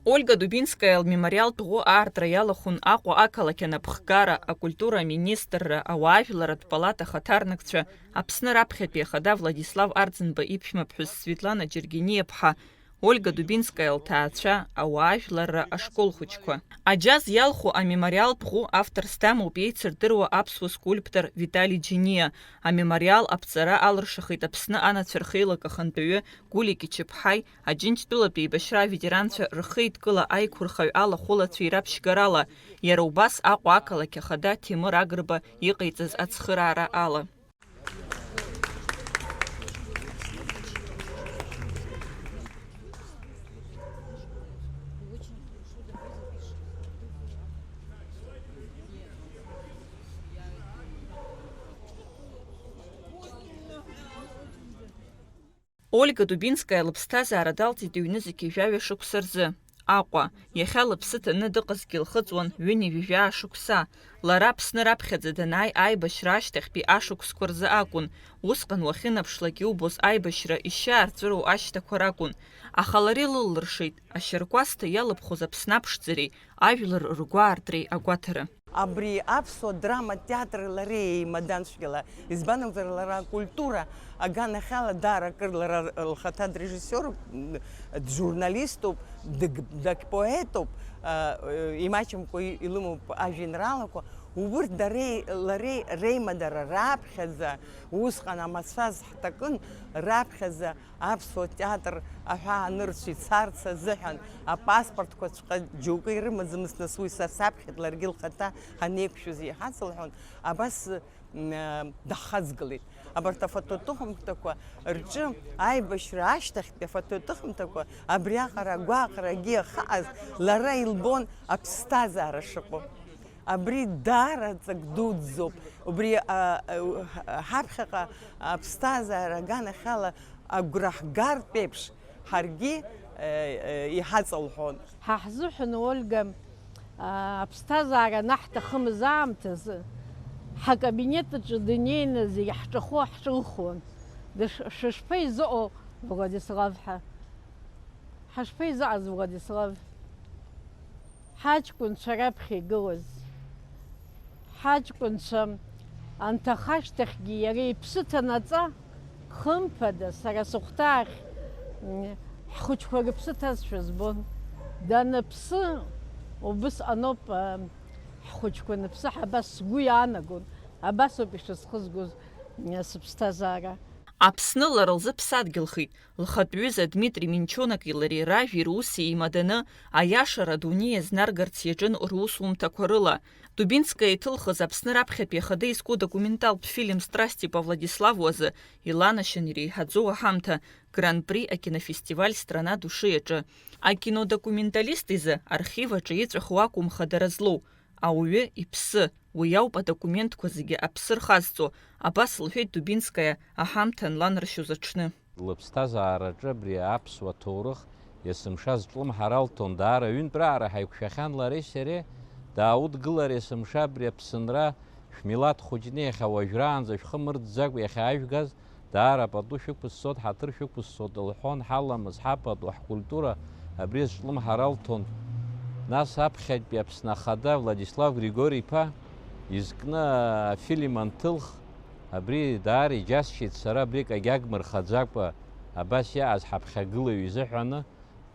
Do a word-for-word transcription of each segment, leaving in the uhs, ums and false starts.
Ольга Дубинскаиа лмемориалтә ӷәы аартра иалахәын Аҟәа ақалақь анапхгара, акультура аминистрра, ауаажәларратә палата ахаҭарнакцәа, Аԥсны раԥхьатәи ахада Владислав Арӡынба иԥшәмаԥҳәыс Светлана Џьергениаԥҳа, Ольга Дубинскаиа лҭаацәа, ауаажәларра ашкол хәыҷқәа. Аџьаз иалху амемориалтә ӷәы авторс дамоуп еицырдыруа аԥсуа скульптор Витали Џьениа. Амемориал аԥҵара алыршахеит Аԥсны анацәа рхеилак ахантәаҩы Гулик Ичыԥҳаи Аџьынџьтәылатәи еибашьра аветеранцәа рхеидкыла аиқәырхаҩ алахәылацәеи раԥшьгарала, иара убас Аҟәа ақалақь ахада Ҭемыр Агрба иҟаиҵаз ацхыраара ала. Ольга Дубинскаиа лыԥсҭазаара далҵит ҩнызқьи жәаҩа шықәса рзы. Аҟәа, иахьа лыԥсы ҭаны дыҟазҭгьы лхыҵуан ҩынҩажәи жәаа шықәса. Лара Аԥсны раԥхьаӡа данааи аибашьра ашьҭахьтәи ашықәсқәа рзы акәын, усҟан уахьынаԥшлак иубоз аибашьра ишьаарҵәыроу ашьҭақәа ракәын. Аха лара илыллыршеит ашьаркәасҭа иалыԥхоз Аԥсны аԥшӡареи ажәлар ргәаартреи агәаҭара. Абри аԥсуа драма театр лара еимадан цәгьала, избан акәзар, лара акультура аганахьала даара акыр лара лхаҭа дрежиссиоруп, м, джурналиступ, дыг-, дагьпоетуп, а, э, имаҷымкәа и-, илымоуп ажәеинраалақәа, убырҭ дареи лареи реимадара раԥхьаӡа, усҟан амацәаз ҳҭакын, раԥхьаӡа аԥсуа театр аҳәаа анырцә ицарц азыҳәан, апаспортқәаҵәҟьа џьоукы ирымаӡамызт, нас уи са саԥхьеит, ларгьы лхаҭа ҳанеиқәшәоз еиҳаҵалҳәон, абас, м, даҳхаҵгылеит. Абарҭ афототухымҭақәа рҿы аибашьра ашьҭахьтәи афототухымҭақәа абриаҟара агәаҟра агьи ахааз лара илбон аԥсҭазаара шыҟоу. Абри даара ҵак дуӡӡоуп. Убри, а, а, ҳаԥхьаҟа аԥсҭазаара аганахьала агәра ҳгартә еиԥш, ҳаргьы, э, э, иҳаҵалҳәон. Ҳа ҳзыҳәан Ольга, а, аԥсҭазаара анаҳҭахымыз аамҭазы, ҳакабинет аҿы днеины зегь ҳҿахәы ҳҿылхуан. Дыш-, шышԥаизыҟоу, Владислав ҳәа? Ҳашԥаизыҟаз, Владислав? Ҳаҷкәынцәа раԥхьа игылаз. Ҳаҷкәынцәа анҭахашьҭахьгьы иара иԥсы ҭанаҵа, хымԥада, сара сыхәҭаахь, м, ҳхәыҷқәа рыԥсы ҭазшәа збон. Даныԥсы, убысҟаноуп, а, ҳхәыҷқәа аныԥсы, абас сгәы иаанагон, абасоуп ишысхызгоз, м, сыԥсҭазаара. Аԥсны лара лзы ԥсадгьылхеит. Лхатә ҩыза Дмитри Минчонаки лареи ражәеи руси еимаданы, аиашара адунеи иазнаргарц иаҿын русумҭақәа рыла. Дубинскаиа иҭылхыз Аԥсны раԥхьатәи ахада изку документалтә фильм Страсти по Владиславу азы иланашьан иреиҳаӡоу аҳамҭа, Гран-при акинофестиваль Страна души аҿы. Акинодокументалист изы архив аҿы иҵәахуа акәым хадара злоу, ауаҩы иԥсы, уи ауп адокументқәа зегьы аԥсы рхазҵо, абас лҳәеит Дубинскаиа аҳамҭа анланаршьоз аҽны. Лыԥсҭазаараҿы абри аԥсуа ҭоурых есымша зҿлымҳара алҭон, даара ҩынтәраара ҳаиқәшәахьан лареи сареи, дааудгылар есымша абри Аԥсынра шәмилаҭ хәыҷны иахьа уажәраанӡа шәхы мырӡӡакәа иахьаажәгаз, даара пату шәықәысҵоит, ҳаҭыр шәықәысҵоит лҳәон, ҳаламыс, ҳапату, ҳкультура абри азҿлымҳара алҭон. Нас аԥхьатәи Аԥсны Ахада Владислав Григори-иԥа изкны афильм анҭылх, абри даара иџьасшьеит сара, абри кагьагмырхаӡакәа абас иааз ҳаԥхьагылаҩ изыҳәаны.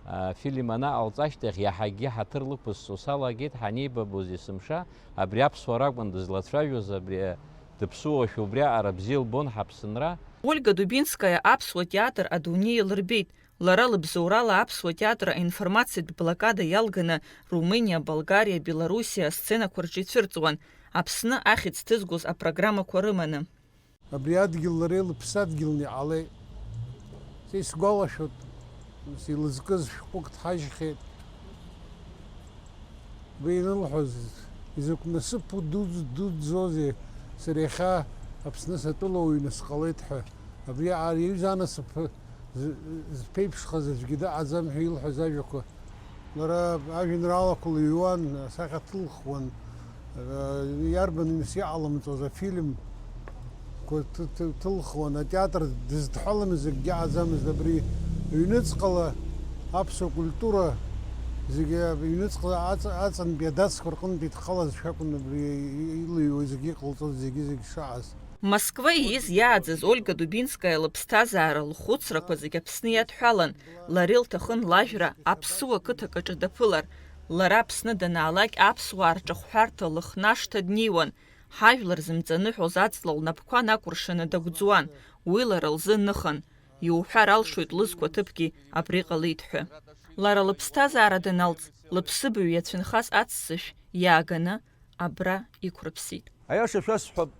Афильм анаҟалҵа ашьҭахь иаҳагьы ҳаҭыр лықәысҵо салагеит, ҳанеибабоз есымша, абри аԥсуара акәын дызлацәажәоз, абри дыԥсуоушәа убриаҟара бзиа лбон ҳаԥсынра. Ольга Дубинскаиа аԥсуа театр адунеи илырбеит. Лара лыбзоурала аԥсуа театр аинформациатә блокада иалганы Румыниа, Болгариа, Белоруссиа асценақәа рҿы ицәырҵуан, Аԥсны ахьӡ ҭызгоз апрограммақәа рыманы. Абри адгьыл лара илыԥсадгьылны иҟалеит. Са исгәалашәоит, нас илызкыз шәҟәык дҳажьхьеит. Уи инылҳәоз, изакә насыԥу дуӡ-, дуӡӡоузеи, сара иахьа Аԥсны сатәылауаҩны сҟалеит ҳәа. Абри ари аҩыза анасыԥ з-, зԥеиԥшхаз аӡәгьы дыҟаӡам ҳәа илҳәаз ажәақәа. Лара ажәеинраалақәа лыҩуан, асахьа ҭылхуан, иарбан ҩныс иҟалымҵоз афильмқәа ҭ-, ҭ-, ҭылхуан, атеатр дыздҳәаламыз акгьы ыҟаӡамызт. Абри ҩныҵҟала аԥсуа культура Зегьы аҩныҵҟа аҵ-, аҵантәи адацқәа рҟынтә идхалазшәа акәын абри илыҩуа зегьы иҟалҵоз зегьы-зегь шааз. Москва ииз иааӡаз Ольга Дубинскаиа лыԥсҭазаара, лхәыцрақәа зегь Аԥсны иадҳәалан, лара илҭахын лажәра аԥсуа қыҭак аҿы даԥылар. Лара Аԥсны данаалак аԥсуаа рҿахәҳәарҭа Лыхнашҭа днеиуан, ҳажәлар зымҵаныҳәоз аҵла лнапқәа накәыршаны дагәӡуан, уи лара лзы ныхан. Иуҳәар алшоит лызқәа ҭыԥгьы абри ҟалеит ҳәа. Лара лыԥсҭазаара даналҵ, лыԥсыбаҩ иацәынхаз аццышә иааганы абра иқәрыԥсеит. Аиаша шәасҳәап,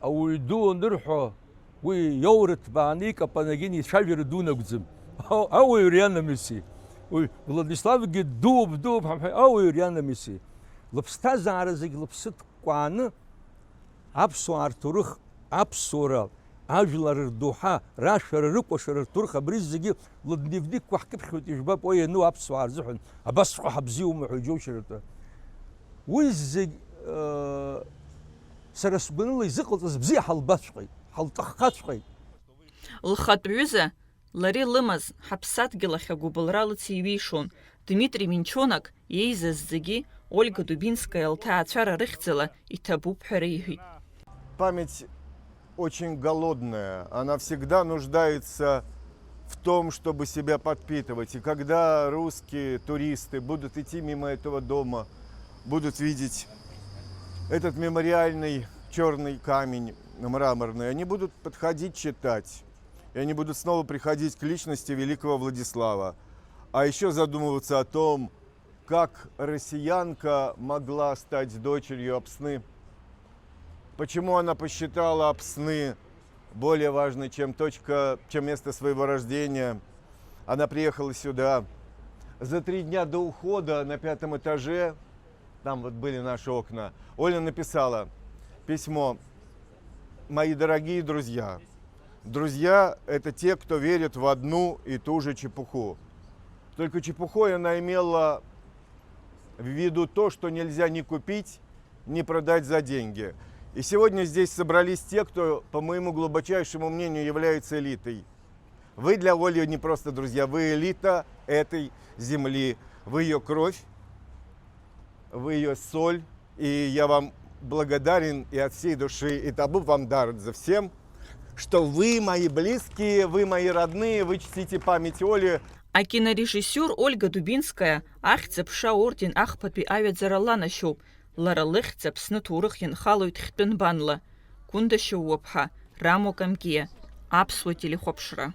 ауаҩ ду анырҳәо, уи иоура ҭбааны икапанагьы ицәажәара дунагӡам. Ауаҩ ианамыси. Уи Владиславгьы дууп, дууп ҳәа, ауаҩ ианамыси. Лыԥсҭазаара зегь лыԥсы ҭкәкәааны аԥсуаа рҭоурых, аԥсуара, ажәлар рдоуҳа, рашәара, рыкәашара, рҭоурых, абри зегьы лыдневникқәа ҳкыԥхьуеит, ижәбап, уа иану аԥсуаа рзыҳәан абасҵәҟьа ҳабзиоума ҳәа иџьоушьаратәы. Уи зегь, сара сгәаныла изыҟалҵаз бзиа ҳалбаҵәҟьеит, ҳалҭаххаҵәҟьеит. Лхатә ҩыза Лара илымаз, ҳаԥсадгьыл ахь агәыбылра лыциҩишон. Дмитри Минчонак иеизаз зегьы Ольга Дубинскаиа лҭаацәара рыхьӡала иҭабуп ҳәа реиҳәеит. Память очень голодная, она всегда нуждается в том, чтобы себя подпитывать. И когда русские туристы будут идти мимо этого дома, будут видеть этот мемориальный черный камень мраморный, они будут подходить читать. И они будут снова приходить к личности великого Владислава. А еще задумываться о том, как россиянка могла стать дочерью Апсны, почему она посчитала Апсны более важной, чем точка, чем место своего рождения. Она приехала сюда. За три дня до ухода на пятом этаже, там вот были наши окна, Оля написала письмо: «Мои дорогие друзья, друзья — это те, кто верит в одну и ту же чепуху». Только чепухой она имела в виду то, что нельзя ни купить, ни продать за деньги. И сегодня здесь собрались те, кто, по моему глубочайшему мнению, является элитой. Вы для Оли не просто друзья, вы элита этой земли, вы ее кровь, вы ее соль. И я вам благодарен и от всей души, и табу вам дарыт за всем, что вы мои близкие, вы мои родные, вы чтите память Оли. Акинорежиссиор Ольга Дубинскаиа ахьӡ-аԥша аорден ахԥатәи аҩаӡара ланашьоуп. Лара лыхьӡ Аԥсны аҭоурых ианхалоит хьтәы нбанла. Гәында Шьоуаԥҳа, Рамо Камкиа, Аԥсуа телехәаԥшра.